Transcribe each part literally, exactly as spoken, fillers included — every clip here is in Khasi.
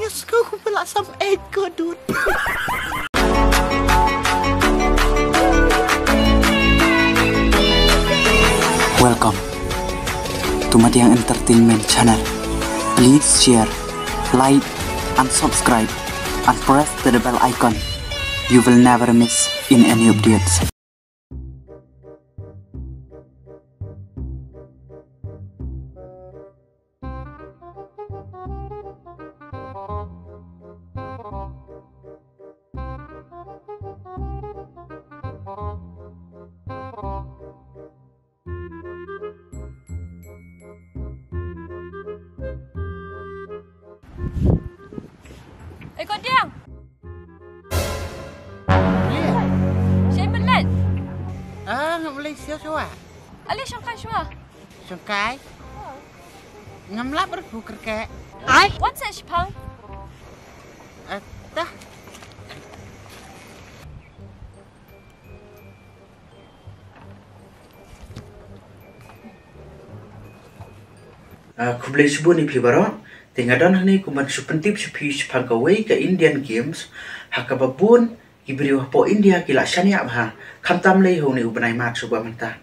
Yes, ko pala sam ek ko dut. Welcome to Madiang Entertainment Channel. Please share, like, and subscribe, and press the bell icon. You will never miss in any updates. Ê, con Trang. Shay mynleit. Ah, ngam lei siaw shuwa. Ale shongkai shuwa. Shongkai. Ngam lap berpu kerke. Ai, wan sa shipang. Atah. Ah, khublei shibun ïa phi baroh. Te nga don hangne kumban shu pyntip sha phi shaphang kawei ka Indian Games ha kaba bun ki briew hapoh India ki la shaniah bha, khamtam lei ha une u bnai March uba mynta.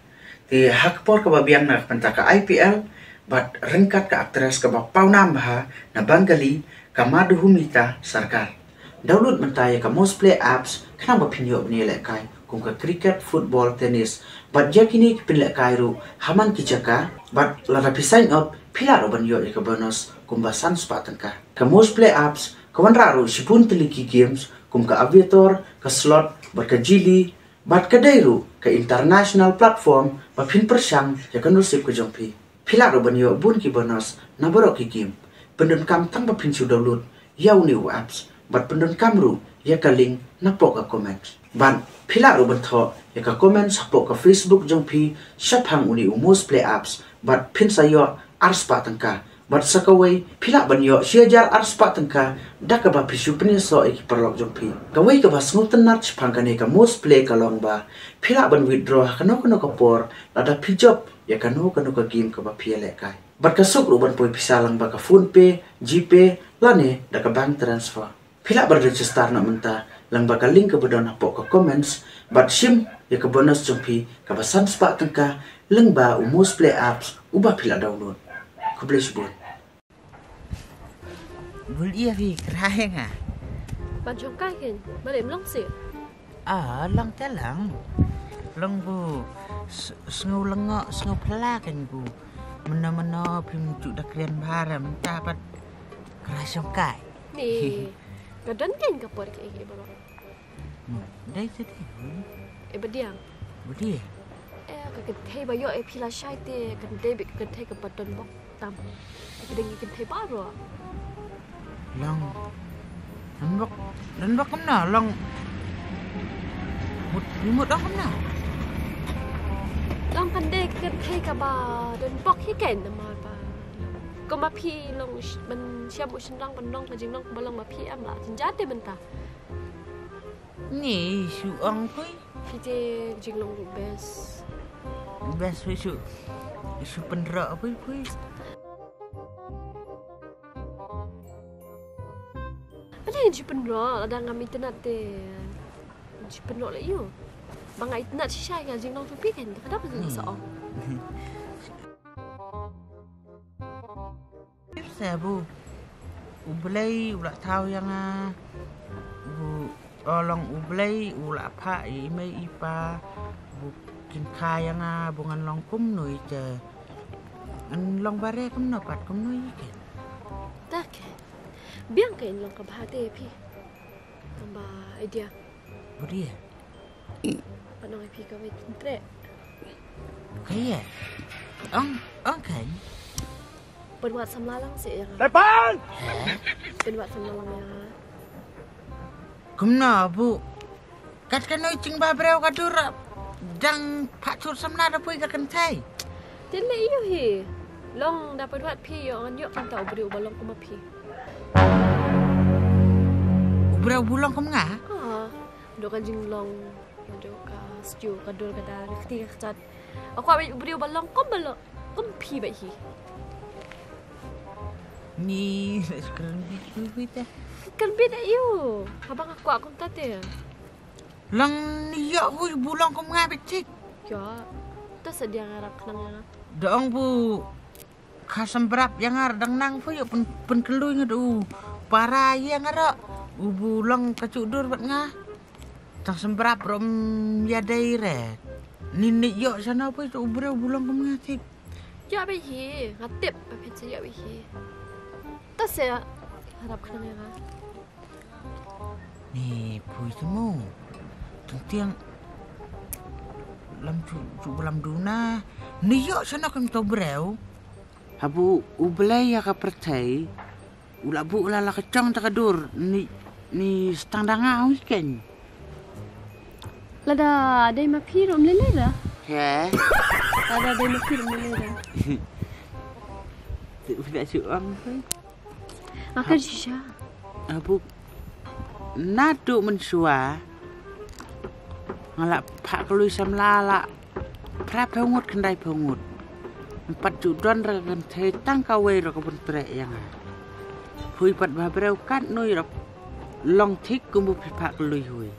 Te ha ka por kaba biang na ka bynta ka I P L bad ryngkat ka actress kaba pawnam bha na Bengali ka Madhumita Sarkar. Download mynta ïa ka Moz Play apps khnang ba phin ïoh ban ïalehkai kum ka cricket, football, tennis bad ïa kine ki pynlehkai ruh ha man ki jaka bad lada phi sign up phi lah ruh ban ïoh ïa ka bonus kumba san spah tyngka. Ka Moz Play apps ka wanrah ruh shibun tylli ki games kum ka Aviator, ka Slot bad ka Jili, bad ka dei ruh ka international platform ba phin pyrshang ïa ka nusip ka jong phi. Phi lah ruh ban ïoh bun ki bonus na baroh ki game. Pyndonkam tang ba phin shu download ïa une u apps bad pyndonkam ruh ïa ka link napoh ka comment. Bad phi lah ruh ban thoh ïa ka comment hapoh ka Facebook jong phi shaphang une u Moz Play apps bad phin sa ïoh ar spah tyngka. Bad sa kawei phi lah ban ïoh shi hajar ar spah tyngka da kaba phi shu pynïasoh ïa ki paralok jong phi. Kawei kaba sngewtynnat shaphang kane ka Moz Play ka long ba phi lah ban withdraw ha kano kano ka por lada phi jop ïa kano kano ka game kaba phi ïalehkai. Bad ka suk ruh ban poi pisa lyngba ka PhonePe, GPay lane da ka bank transfer. Phi lah ban register na mynta lyngba ka link kaba don hapoh ka comments bad shim ïa ka bonus jong phi kaba san spah tyngka lyngba u Moz Play apps uba phi la download. Khublei shibun. Bul ïa phi krai nga. Ban jong kai ken, ba lem long si. Ah, long te long. Long bu s- sngew lengoh, sngew phylla ken bu. Mano mano phim ju da kren bha ra mynta pat krai shongkai. Ni, ka don ken ka por ka ïa ba long. Hmm, dei te dei. Eh, ba diang. Ba diang. Eh, ka kynthei ba ïoh eh phi la shai te, ka dei bad ka kynthei kaba don bok tam. Ka dei ka kynthei baroh. Long. Don bok, don bok kumno, long. Mut, mut long kumno. Long kan dei ka kynthei kaba don bok hi ken namar ba. Kumba phi long sh- ban shem u shynrang ban long ka jinglong kaba long ma phi em la. Jynjar te mynta. Ni shu ong phi. Phi te jinglong ruh best. Best phi shu. Shu pynroh phi phi. Balei shu pynroh lada ngam itynnad te. Shu pynroh leh ïa u. Ba nga itynnad shisha ïa ka jinglong phi ken. Ka dap ka sa ong. Sa bu U Blei u la thaw ïa nga, u, o long U Blei u la phah ïa i mei i pa, bu kin kha ïa nga, bu ngan long kumno ïa te. Ngan long bare kumno pat kumno ïa ken. Ta ke. Biang ke in long ka bha te phi. Tang ba idea. Bria. Pat nong ïa phi kawei tyntreh. Kaya. Ong, ong kan. Pynwad samla lang seh ïa nga. Tepan! Pynwad samla lang ïa nga. Kumno bu. Kat kano i jingbha briew ka dur. Dang pat sut samla da pui ka kynthei. Te leh ïa u hi. Long da pynwad phi ïoh ngan ïoh kynta u briew uba long kum ma phi. U briew bu long kum nga? Ha. Dok ka jinglong. Dok ka stew ka dur ka dar ka kti ka kjat. Aku abis u briew ba long kum ba long kum phi ba hi. Ni, la kren bit bit bit eh. Kren bit eh ïu. Haba nga kwah kumta te. Lang ni ïoh hui bulong kum nga bit cik. Ïoh. Ta sa dia ngarap khnang ïa nga. Dong bu. Ka symbrap ïa nga dang nang phi ïoh pyn pynkyllui nga du. Para ïa nga ro. U bulong ka chudur bat nga. Tang symbrap rom ïa dei re. Ni ni ïoh sana phi tu u breu bulong kum nga cik. Ïa bhi hi, nga tip ba phi ïa bhi hi. Ta se harap khnang ïa nga. Ni pui tu mu. Tang tiang lam chu chu lam duna. Ni ïoh sana kum to breu. Habu u blei ïa ka pyrthei. U la bu u la la ka chong ta ka dur ni ni stang da nga wi ken. Lada dei ma phi rum lele da. He. Lada dei ma phi rum lele da. Ti u da chu ang wi. Akan shisha. Abu na tu men sua. Nga la phak lui samla la. Phra phew ngut khyndai phew ngut. Em pat ju don ra ka kynthei tang kawei ra ka bun treh ïa nga. Phui pat ba breu kat nui ra long thik kum bu phi phak lui hui.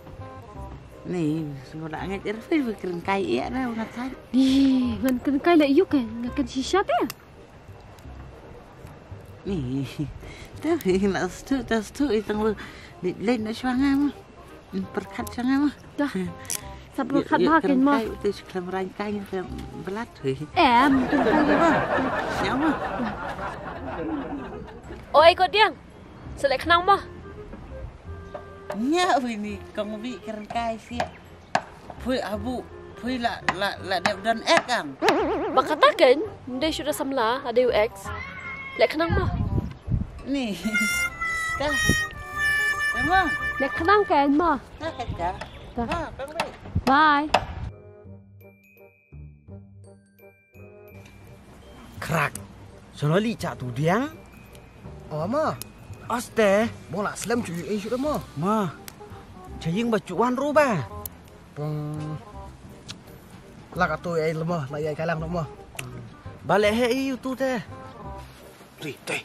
Ni, sngewlah ngeit ïa phi phi kren kai ïa na nga thait. Ni, ngan kren kai la ïu ke, nga kren shisha te. Ni, ta phi na stu, ta stu i tang lu. Ni, leit na shwa nga ma. Pyrkhat sha nga ma. Dah. Sa pyrkhat ba ken ma. Te shi khlem rang kai ngi te blat hui. Em, ken kai ba. Nya ma. Oi ko diang. Selek khnang ma. Nya hui ni kong bi kren kai sia. Phui abu, phui la la la dep don ek ang. Ba kata ken, ndei shu da samla, la dei u ex. Leh khnang ma. Ni. Ka. Ka ma. Leh khnang ken ma. Ka ka ka. Ka. Ha, kang bai. Bye. Krak. Sonali cha tu diang. Oh ma. Aste. Bong la slem chu ei shu da ma. Ma. Chaying ba chu wan ru ba. Pung. La ka tu ei lama la ei kalang lama. Ba le he i tu te. Te te.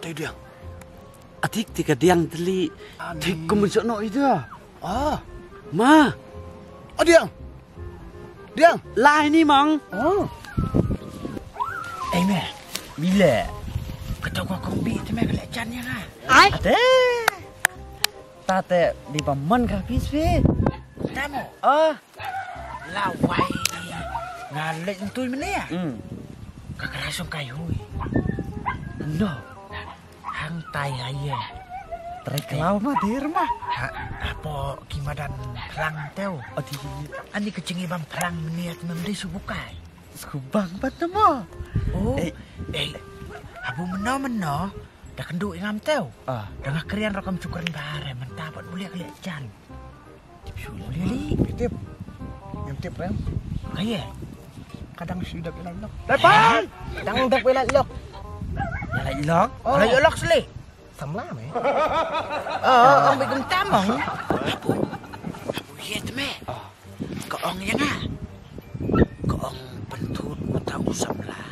Te diang. Atik ti ka diang teli. Tik kum so no ida. Ah. Ma. Oh diang. Diang. Lai ni mang. Oh. Ei me. Bila. Kata ko kong bi te me kale chan ya nga. Ai. Ate. Tate di ba man ka pis pe. Tamo. Ah. La wai. Nga leh ntui mene ya. Hmm. Ka kra song kai hui. No. Hang tai ha ye. Trai klau ma dir ma. Ha, hapo ki madan phrang teo. Odi. Ani ka chingi bam phrang mene ya temem dei subukai. Skubang pat mo. Oh. Eh, eh. Habu meno meno. Da kynduh i ngam teu. Ah. Da nga krian rakam chukren bare mynta pat buliak liak jan. Tip shu buliak li. Tip. Ngam tip rem. Kaye. Kadang shu dak ilai lok. Dapat. Kadang dak ilai lok. Ilai lok. Oh. Ilai lok sele. Samla me. Oh, ang bikin tamong. Abu. Abu yet me. Ah. Ka ong ïa nga. Ka ong pynthut uta u samla.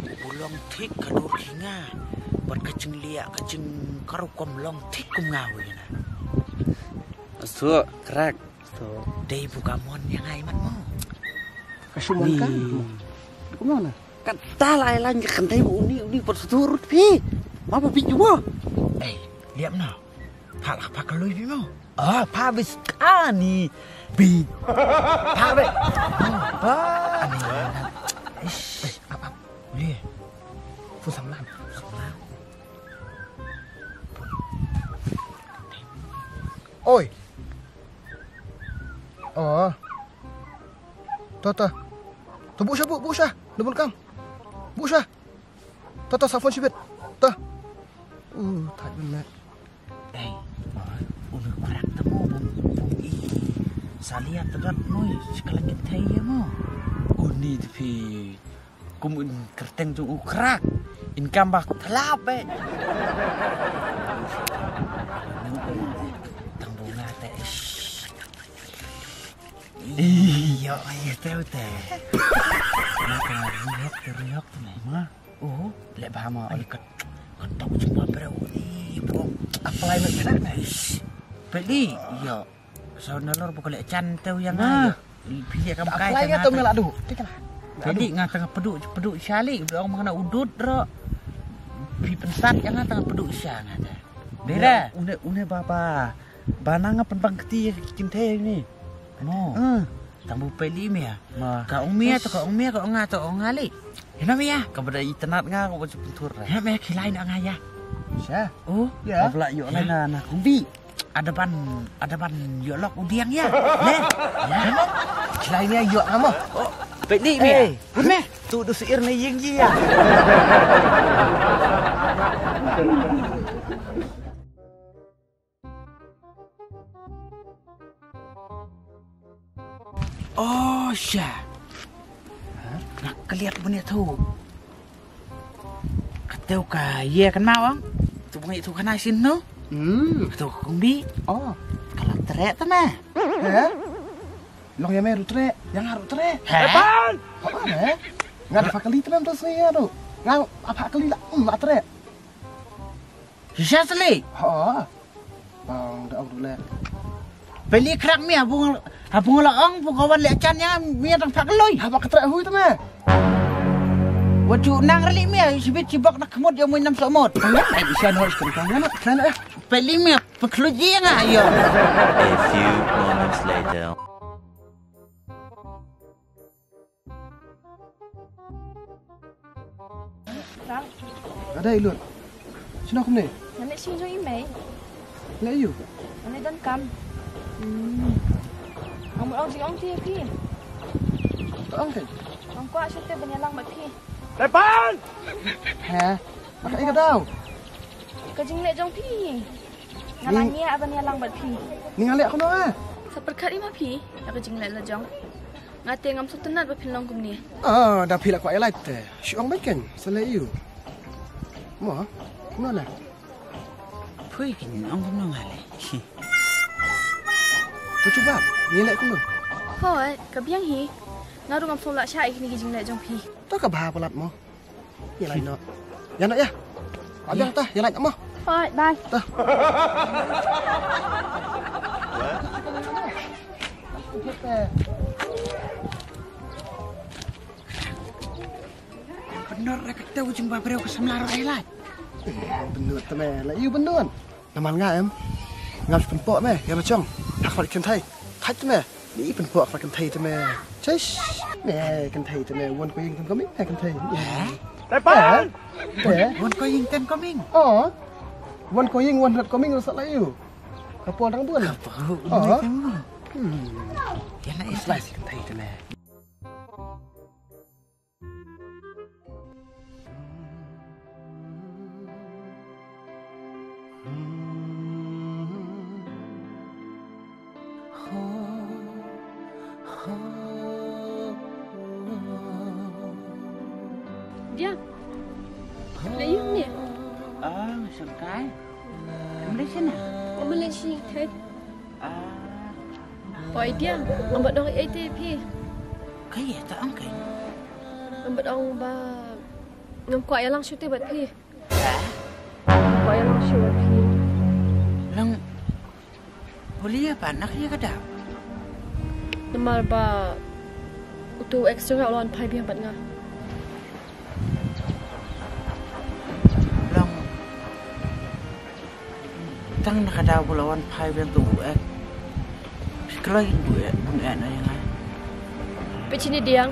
U long thik ka dur ki nga. Bad ka jingliah ka jingkarukom long thik kum nga u ïa nga. Asu krak. So dei bu ka mon ïa nga i mat mo. Ka shu mon ka. Kum na. Kata lai lan ka kynthei uni uni pat sutur phi. Ma ba bi jua. Eh, liap na. Pha la pha ka lui bi mo. Ah, pha bis ani. Bi. Pha be. Ah, pha. Ani. Ish. Eh, ap ap. Uli. Fu samlam. Samlam. Oi. Oh. To to. To bu sha bu bu sha. Double cam. Bu sha. To to sa phone shibit. To. Uh, thait ban leh. Ei, unu krak te mo bung bung i. Salia tedat mo i, sekarang kita iya mo. Uni tepi kum un kerteng jung u krak. In kambak telap eh. Tang bunga te. Iyo, iyo te te. Maka riyok te riyok te ma. Oh, leh ba ma oi kat. Kata u jingma briew ni, bro. Apply ma kena ne. Ish. Peli, yo. Saw nalor buka leh chan teu yang ayo. Pili kam kai apply nga teu mela du. Peli nga tengah pedu pedu shali, udah ong mana udut ro. Pi pensat yang nga tengah pedu sha nga ta. Bera. Une une baba. Bana nga pynbang kti kin the ni. Mo. Tang bu peli mia. Ka ong mia to ka ong mia ka ong nga to ong nga li. Hina mia. Ka bada i tenat nga ka bada pentur. Hina mia kilai na nga ya. Sha. Oh. Ya. Abla yo na na kumbi. Ada ban ada ban yo lok udiang ya. Ne. Ya. Kilai mia yo nga mo. Peli mia. Pun meh. Tu du sir na ying ya. Oh sha. Nga kaliat bun ïa tu. Kateu ka ye kan ma wang. Tu bang itu kana sin no. Hmm. Kateu ka kumbi. Oh. Kala trek tu na. He? Long ïa me ru trek, ïa nga ru trek. He? Oh, he? Nga da fakali tu na tu sini ya tu. Nga apa kali la, hmm, la trek. Shisha seli. Ha. Bang da ong dule. Peli krak mi abung abung la ong bu kawan le chan ya mi dang phak lui. Ha ba katra hui tama. Waju nang reli mi sibit sibok nak kemut ya mui nam somot. Ai bisa no kan kan kan. Peli mi pekluji nga ayo. A few moments later. Rang. Ada ilut. Sino kumne? Nane sing jong imei. Le yu. Nane don kam. Hmm. Ang mut ong jing ong ti phi. Ong ke? Ong kwah shu te ban ïalang bad phi. Tepan! He? Maka ika daw? Ka jingleh jong phi. Nga la ngiah ban ïalang bad phi. Ni nga leh kumno eh? Sa pyrkhat i ma phi ïa ka jingleh la jong. Nga te ngam sngewtynnat ba phin long kumne. Ah, da phi la kwah ïa lait te. Shu ong bad ken sa leh ïu. Mo, kumno na? Phui ken ong kumno nga leh. To jubab, ngi leh kumno? Hoi, ka biang hi. Nga ruh ngam sngewlah sha ïa kine ki jingleh jong phi. To ka bha palat mo. Ïa lait noh. Ïa noh ïa. Abiang tah, ïa lait noh mo. Hoi, bye. Tah. Pynor ra ka teu jingba briew ka samla ruh ai lait. Pynor te me la ïu pynor. Namar nga em. Ngam shu pynpoh me ïa la jong. Ha khmat kynthei. Thait te me. Ni pynpoh khmat kynthei te me. Chesh. Me kynthei te me. Wan ko ïing tem coming me kynthei. Tepan. Wan ko ïing tem coming. Oh. Wan ko ïing wan rat coming ruh sa la ïu. Ka por dang bun. Ka por. Oh. Ïa la slice kynthei te me. Diang. Leh ïing ne? Ah, nga sngewkai. Ka Malaysia na? Ka Malaysia, thei. Ah. Poi Diang, ngam bad ong ei te phi. Kaei ta ong kaei? Ngam bad ong ba ngam kwah ïalang shuh te bad phi. Kwah ïalang shuh bad phi. Lang Bulia ba nak ïa ka dap. Namar ba utu ex jong nga u la wan phai biang bad nga. Long. Tang na ka daw ba la wan phai biang tu u ex. Shi kloi bun eh bun eh na ïa nga. Peit shini Diang,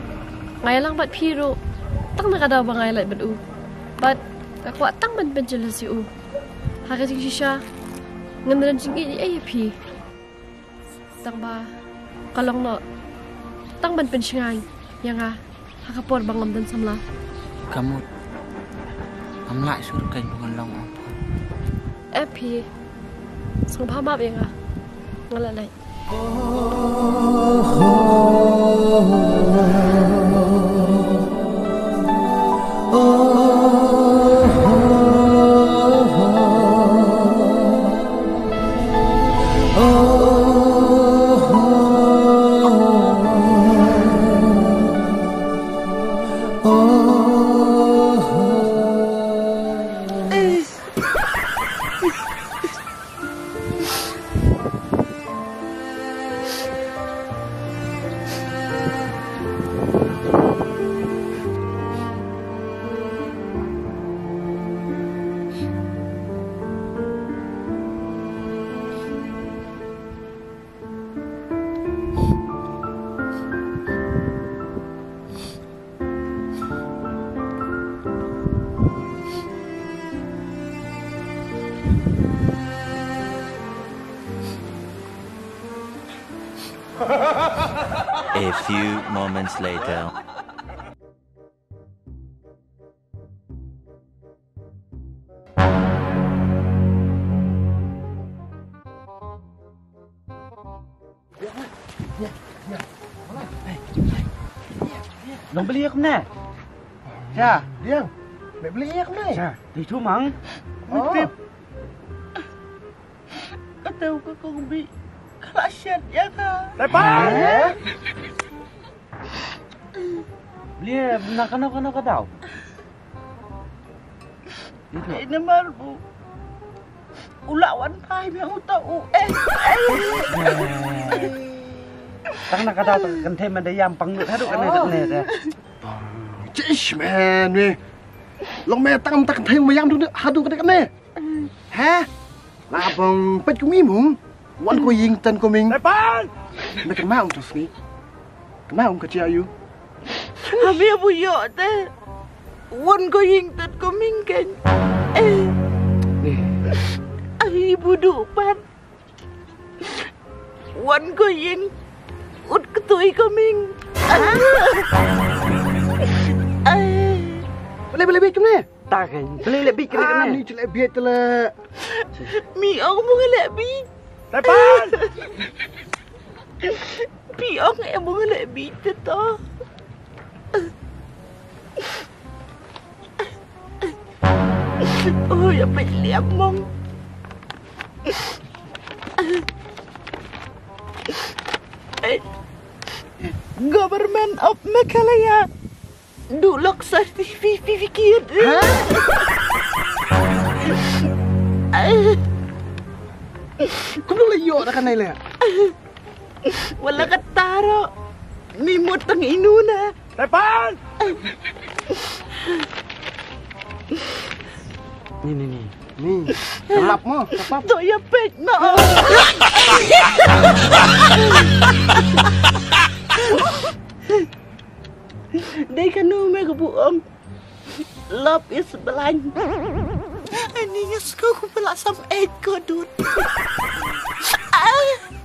nga ïalang bad phi ruh tang na ka daw ba nga ïalait bad u. Bad nga kwah tang ban pynjealous ïa u. Ha ka jingshisha ngam don jingïeit ei ei ïa phi. Tang ba ka long noh tang ban pynshngaiñ ïa nga ha ka por ba ngam don samla. Ka mut ngam lah shuh ruh kein ba ngan long ong. Eh phi, sngewbha map ïa nga. Nga la leit. Ei, A few moments later. Long beli aku na. Cha, Diang. Beli aku na. Cha, tu cuma. Oh. Kata ka kong bi. Kala shet ya ka. Tepat. Beli na kano kano ka dau. Ina mar bu. Ula wan pai me uta u eh. Tang na ka dau ta kan them da yam pang lut hadu kan ne ne. Chish man me. Long me tang ta kan them yam du hadu kan ne. Ha? La bang pet kum imung. Wan ko ying tan ko ming. Tepan. Me kan ma um to sni. Kan ma um ka chia yu. Ami bu yo te. Wan ko ying tan ko ming kan. Eh. Ai bu du pan. Wan ko ying. Ut ketui ko ming. Ai. Boleh boleh bikin ni. Ta kan. Boleh lebih kena kena. Ni jelek biat tele. Mi ong mung lek bi. Tepan. Pi ong e mung lek bi te to. Oh ya pet liam mong. Government of Meghalaya. Du lok certificate. Ha? Kumno la ïoh da ka nai le? Wala ka taro. Ni mut tang inu na. Tepan. Ni ni ni. Ni. Kelap mo, kelap. To ya pek no. Dei kanu me ka buong. Love is blind. Ani nga suka ku pala sam et ko dut. Ah.